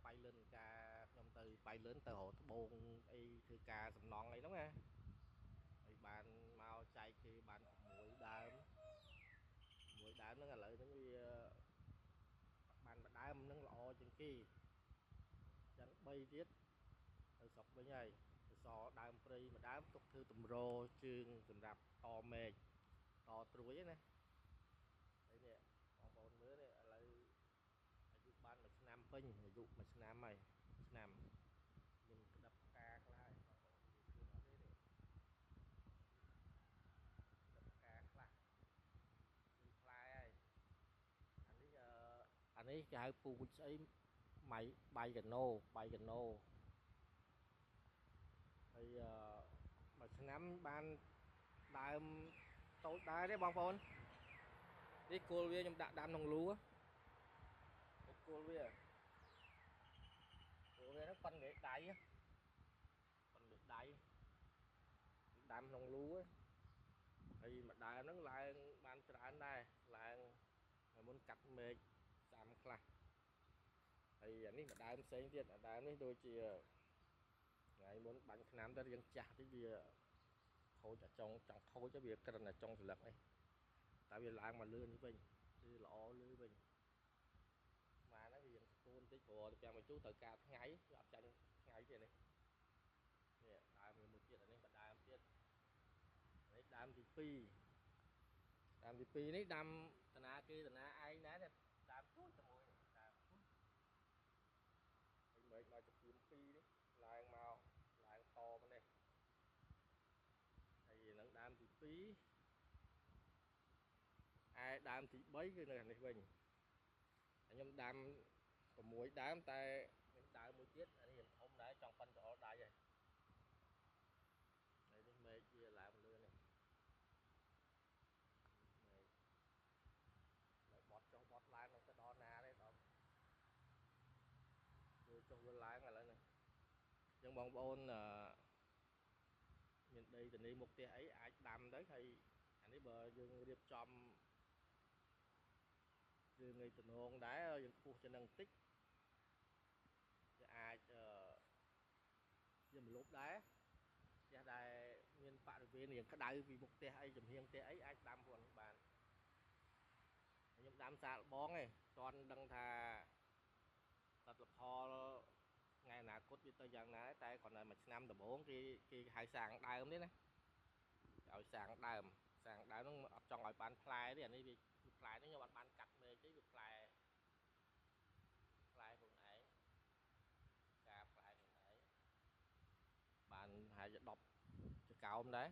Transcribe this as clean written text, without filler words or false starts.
បៃលិនការខ្ញុំទៅបៃលិនទៅរកត្បូងអីធ្វើការសំណង់អីហ្នឹងណាហើយបានមកចែកគេបាន6ដើម6ដើមហ្នឹងឥឡូវហ្នឹងវាបានមួយដើមហ្នឹងល្អជាងគេចឹង3ទៀតទៅស្រុកវិញហើយទៅសដើមព្រៃមួយដើមទុកធ្វើតម្រជើងសម្រាប់តមែកតត្រួយណាហើយនេះបងប្អូនមើលនេះឥឡូវអាយុបាន1ឆ្នាំពេញអាយុ1ឆ្នាំហើយឆ្នាំមានក្តាប់ផ្កាខ្លះហើយបងប្អូននិយាយឃើញអត់ទេនេះក្តាប់ផ្កាខ្លះមានផ្លែហើយអានេះគេហៅពូជស្អីម៉ៃបៃកាណូបៃកាណូហើយមួយឆ្នាំបានដើមតូចដែរទេបងប្អូននេះគល់វាខ្ញុំដាក់ដាំក្នុងលូនេះគល់វាហ្នឹងប៉ុនគេដៃប៉ុនគេដៃដាំក្នុងលូហើយមួយដើមហ្នឹងឡើងបានច្រើនដែរឡើងហើយមុនកាត់មែកសាំខ្លះហើយអានេះមួយដើមផ្សេងទៀតអាដើមនេះដូចជាថ្ងៃមុនបាញ់ថ្នាំទៅរៀងចាស់តិចវាខូចអាចុងចង់ខូចទៅវាក្រិនអាចុងស្លឹកអីតែវាឡើងមកលឿនវិញគឺល្អលឺវិញមកហ្នឹងវារៀងស្គូនតិចព្រោះទៅពាំងបញ្ជូរត្រូវការថ្ងៃវាអត់ចាញ់ថ្ងៃទេនេះនេះដើមមួយទៀតអានេះមួយដើមទៀតនេះដើមទី2ដើមទី2នេះដាំតាណាគេតាណាឯងដែរដើមទូចតែមួយដើមហើយមើលមកចំនួន2នេះឡើងមកឡើងតមកនេះហើយនឹងដើមទី2ឯដើមទី3គឺនៅខាងនេះវិញខ្ញុំដាំ6ដើមតែមានដើមមួយទៀតអានេះធំដែរចង់ប៉ិនច្អល់ដៃហើយហើយនេះមែកវាឡើងលឿននេះមែកហើយបត់ចុះបត់ឡើងទៅដល់ណាទេដល់វាចុះវាឡើងឥឡូវនេះអញ្ចឹងបងប្អូនមានដីធានីមុខផ្ទះអីអាចដាំទៅហើយអានេះបើយើងរៀបចំយើងថ្ងៃតំណងដែរយើងខ្ពស់ជាងនឹងតិចវាអាចជាមលប់ដែរផ្ទះដែលមានបរិវេណរៀងក្តៅពីមុខផ្ទះអីចំហៀងផ្ទះអីអាចដាំពួកនេះបានខ្ញុំដាំសាកល្បងឯងតន់ដឹងថាលទ្ធផលថ្ងៃអនាគតវាទៅយ៉ាងណាតែគ្រាន់តែមួយឆ្នាំដំបូងគេគេហៅសាងដើមទេណាឲ្យសាងដើមសាងដើមហ្នឹងអត់ចង់ឲ្យបានផ្លែទេអានេះវាផ្លែនេះខ្ញុំអត់បានកាត់មែកទេវាផ្លែផ្លែខ្លួនឯងការផ្លែខ្លួនឯងបានប្រហែលជា10ចកោមដែរ